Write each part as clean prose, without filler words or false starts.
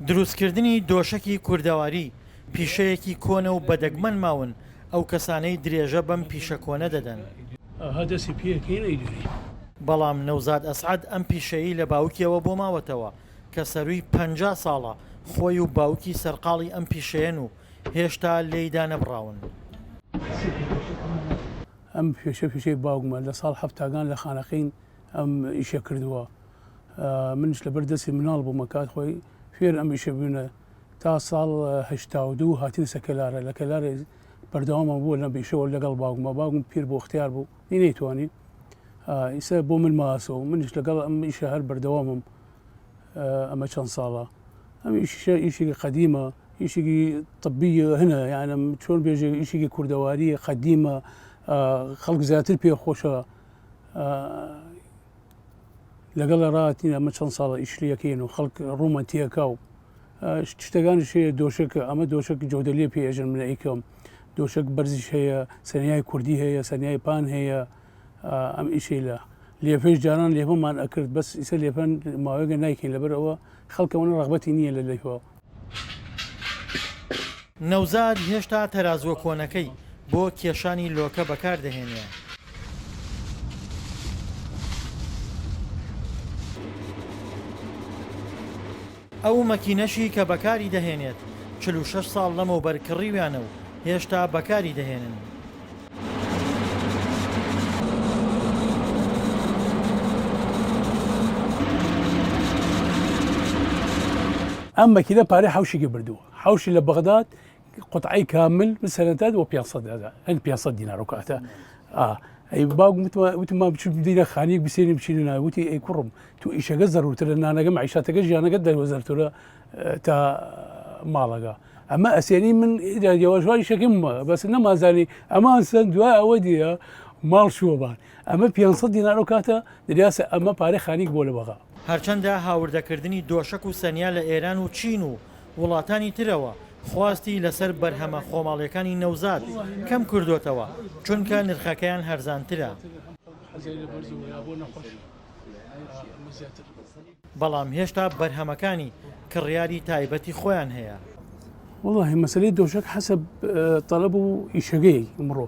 دروستکردنی دۆشەکی کوردەواری پیشەیەکی کۆنە و بە دەگمەن ماون ئەو کەسانەی درێژە بەم پیشە کۆنە دەدەن. ئەها دەستی پێ ئەکەین ئەیدورین. بەڵام نەوزاد ئەسعەد ئەم پیشەیەی لە باوکیەوە بۆ ماوەتەوە کە سەرووی 50 ساڵە خۆی و باوکی سەرقاڵی ئەم پیشەیەن و هێشتا لێی دانەبڕاون. ئەم پیشە پیشەی باوکمە لە ساڵ حەفتاکان لە خانەقین ئەم ئیشە کردووە منیش لەبەر دەستی مناڵ بوومە کات خۆی فێر ئەم ئیشە بووینە تا ساڵ 82 هاتینە کەلارە لە کەلارە بەردەوامە بووە لەم ئیشەوە لەگەڵ باوکمە باوکم پیر بۆ اختیار بوو نی نەیتوانی ئیسە بۆ من ماسەوە منیش لەگەڵ ئەم ئیشە هەر بەردەوامم ئەمە چەند ساڵە ئەم ئیشە ئیشێکی قەدیمە ئیشێکی طبی هەنە یانم چۆن بێژێ ئیشێکی کوردەواریە قەدیمە خەڵک زیاتر پێ خۆشە لەگەڵ ڕاتین ئەمە چەند ساڵە ئیشلیەکەین و خەڵک ڕوومە تێکا و شتەکانیش هەیە دۆشەکە ئەمە دۆشەک جۆدەلیە پێ ئێژن من ئەیکەم دۆشەک بەرزیش هەیە سەنیای کوردی هەیە سەنیای پان هەیە ئەم ئیشەیلە لێفەیش جاران لێفەمان ئەکرد بەس ئیسە لێفەن ماوەیەگە نایکەین لەبەر ئەوە خەڵکەوەنە ڕەغبەتی نییە لە لێفە. نەوزاد هێشتا تەرازووە کۆنەکەی بۆ کێشانی لۆکە بەکار دەهێنێ. ئەو مەکینەشی کە بەکاری دەهێنێت 46 ساڵ لەمەوبەر کڕیویانە و هێشتا بەکاری دەهێنن. ئەم مەکینە پارەی حەوشێکی بردووە حەوشی لە بەغداد قوتعەی کامل من سەرەتا بۆ 500 هەزار هەن 500 دینار و کاتە ئەی باوکم وتم ما بچوو بدینە خانیەک بسێنی بچینە ناوی وتی ئەی کوڕم تو ئیشەکە زەرورترە نانەکە معیشاتەکە ژیانەکە دەروە زەرترە تا ماڵەکە ئەمە ئەسێنی من یاواشواری شەکەم بەس نەمازانی ئەمان سەن دوای ئەوە دیە ماڵ شووەبان ئەمە 500 دینار و کاتە دریاسە ئەمە پارەی خانیک بۆ لە بەغا. هەرچەندە هاوردەکردنی دۆشەک و سەنیا لە ئێران و چین و وڵاتانی ترەوە خواستی لەسەر بەرهەمە خۆماڵیەکانی نەوزاد کەم کردۆتەوە، چونکە نرخەکەیان هەرزانترە. بەڵام هێشتا بەرهەمەکانی کڕیاری تایبەتی خۆیان هەیە. وەڵاهی مەسەلەی دۆشەک حەسەب تەلەب و ئیشەکەی ئمڕۆ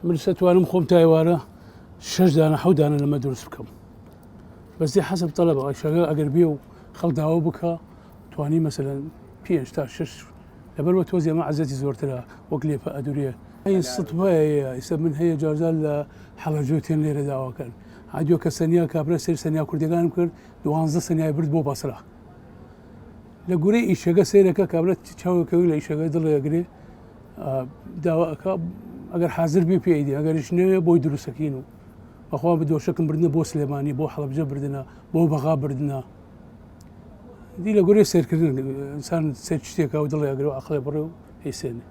من سەتوانم خۆم تا ئێوارە شەش دانە حەوت دانە لەمە دروست بکەم بەس دێ حەسەب تەلەب ئیشەکە ئەگەر بێ و خەڵک داوا بکە توانی مەسەلەن پێنج تا شەش لەبەر وە تۆزی ئەمە عەزیەتی زۆرترە وەک لێپە ئەدورێ ئەی سڵ هەیە ئیسە من هەیە جارجار لە حەڵەجۆ تێن لێرە داواکەن ئادیۆ کە سەنیا کابرا سەیر سەنیا کوردەکانم کرد دوانزە سەنیای برد بۆ بەسرە لە گورەی ئیشەکە سەیرەکە کابرا چاوەکەوی لە ئیشەکە دڵێ ئەگرێ داوا ئەکا ئەگەر حازر بێ پێی دی ئەگەریش نەوێ بۆی دروستەکەین و بەخوا بە دۆشەکم بردنە بۆ سلێمانی بۆ حەڵەبجە بردنە بۆ بەغا بردنە دی لە گورەی سەیرکردن ئینسان سەیر شتێکە و دڵێ ئەگرێ و عەقڵێ بڕێ و ئەیسێنێ.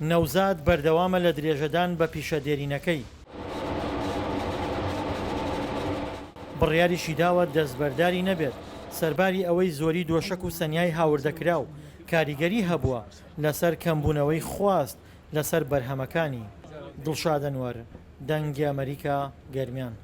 نەوزاد بەردەوامە لە درێژەدان بە پیشە دێرینەکەی. بڕیاریشی داوە دەستبەرداری نەبێت، سەرباری ئەوەی زۆری دۆشەک و سەنیای هاوردەکراو کاریگەری هەبووە لەسەر کەمبوونەوەی خواست لەسەر بەرهەمەکانی. دڵشاد ئەنوەر، دەنگی ئەمەریکا، گەرمیان.